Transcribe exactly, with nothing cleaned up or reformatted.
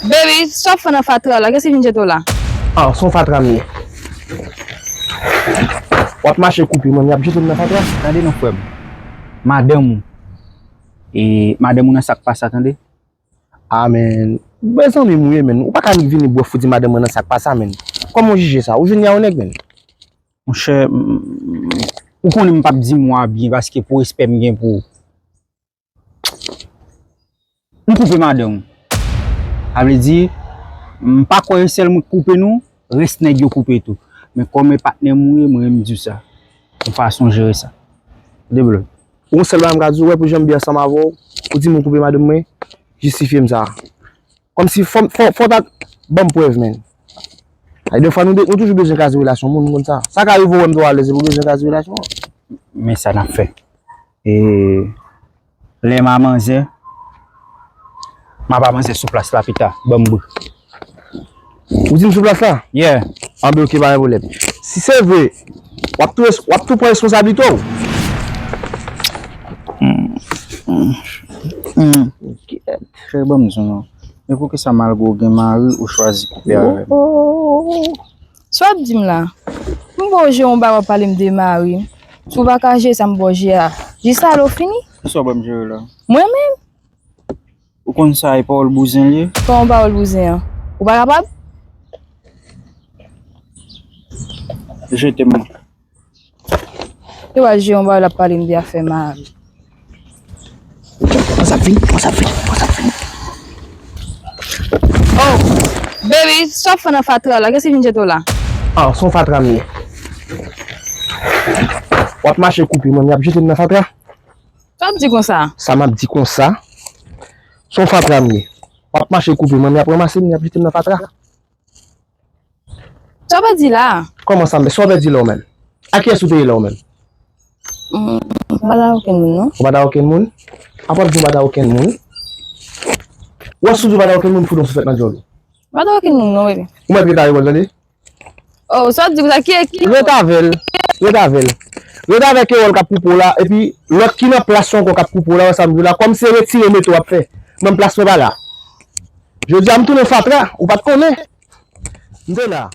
Baby, sa w ap fè nan fatra la? Kiyès ki vin jete w la? Ah, se yon fatra m ye. W ap mache koupe mwen, y ap jete m nan fatra? Tande non, frè m. Madanm ou. E madanm ou nan sa k pa sa, tande? Ah, men. Bèl zanmi m ou ye, men. Ou pa ka vini bwè fouti madanm mwen nan sa k pa sa, men. Kòman w jije sa? Ou jwenn li a yon nèg, men. Monchè, m, m, ou konnen m p ap di mo a byen paske pou respè m gen pou ou. M koupe madanm ou. Sa vle di, m pa kwè e sèl mwen k koupe non, rès nèg yo koupe tou. Men kòm e patnè m ou ye, mwen menm m di w sa. Yon fason jere sa. Deblòk. Yon sèl bagay m ka di w, wè pou jan m byen ansanm avè w, ou di m ou koupe madanm mwen, jistifye m sa. Kòmsi fò, fò, fò w ta ban m prèv, men. Ay, defwa nou, de- nou toujou bezwen kraze relasyon moun, nou konn sa. Sa ka rive w wè m twò alèz epi w bezwen kraze relasyon an. Men sa n ap fè. E lè m a manzè, m a ba manzè sou plas la pita, ban m bri. Ou di m sou plas la? Yeah. Anben, oke, pa gen pwoblèm. Si se vre, w ap tou, w ap tou pran responsablite w. Hmm, hmm, hmm. Kèt, frè, ban m di w non. Men poukisa malgre w gen mari, ou chwazi koupe avè m? Oh, oh, oh, oh. Sa w ap di m la? M ba w jere yon bagay, w ap pale m de mari m. Si w pa ka jere sa m ba w jere a, jis ale w fini. Kisa w ban m jere la? Mwen menm. Ou konn sa e pawòl bouzen l ye? Kòman pawòl bouzen an? Ou pa kapab? Jete m. Yo al jwe yon bagay, l ap pale m de afè mari. Kòman sa ap vin? Kòman sa ap vin? Kòman sa ap vin? Oh, baby, sa w ap fè nan fatra la? Kiyès ki vin jete w la? Ah, se yon fatra m ye. W ap mache koupe mwen, y ap jete m nan fatra? Sa w ap di konsa? Sa m ap di konsa, se yon fatra m ye. W ap mache koupe mwen, y ap ranmase m, y ap jete m nan fatra. Sa w ap di la? Kòman sa m, sa w ap di la w menm? A kiyès ou te ye la w menm? Mm, m pa t a okenn moun, non. Ou pa t a okenn moun? Apa w ap di w pa t a okenn moun? Ou wè si w di w pa t a okenn moun, m fout w yon souflèt nan djòl ou. M pa t a okenn moun, non, baby. Ou mèt rete a lekòl, tande? Oh, sa w ap di konsa, ki, ki? Ret avè l. Ret avè l. Ret avè Kewòl k ap koupe w la, epi lòt ki nan plas ou ankò k ap koupe w la, wè sa m di w la, kòm se retire mete w ap fè. Mwen plas mwen pa la. Jodi a m tounen fatra, ou pa t konnen. M te la.